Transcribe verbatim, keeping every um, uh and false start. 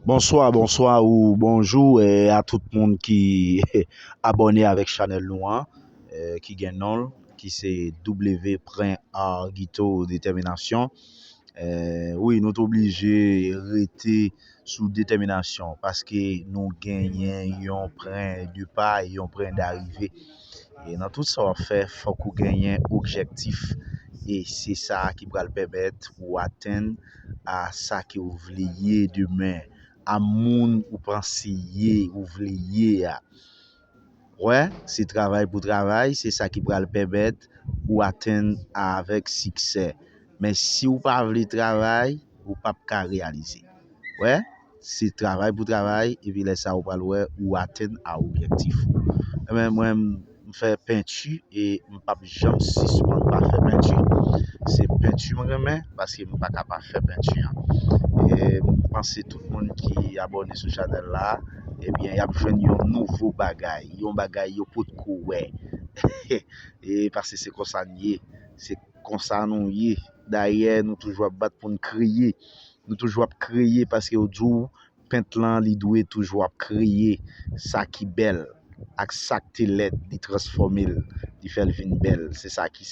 Bonswa, bonswa ou bonjou eh, a tout moun ki abòne avèk chanèl nou an, eh, ki gen non l, ki se W Pren Art Guito Determination. Eh, wi, nou t oblije rete sou detèminasyon paske nou genyen yon pren de pa e yon pren darive. E nan tout sa w ap fè, fòk ou genyen objektif. E se sa ki pral pèmèt ou atenn a sa ke w vle ye demen, a moun ou panse ye, ou vle ye a. Wè, se travay pou travay, se sa ki pral pèmèt ou atenn avèk siksè. Men si w pa vle travay, ou p ap ka reyalize. Wè, se travay pou travay, epi lè sa ou pral wè ou atenn a objektif ou. Ebyen, mwen, m fè penti e m p ap janm sispann pa fè penti. Se penti m renmen, paske m pa ka pa fè penti an. E m panse tout moun ki abòne sou chanèl la, ebyen, y ap jwenn yon nouvo bagay, yon bagay yo potko wè. E paske se konsa n ye, se konsa nou ye. Dayè, nou toujou ap bat pou n kreye. Nou toujou ap kreye paske yo di w pent lan, li dwe toujou ap kreye sa ki bèl ak sa k te lèd, li transfòme l, li fè l vin bèl. Se sa ki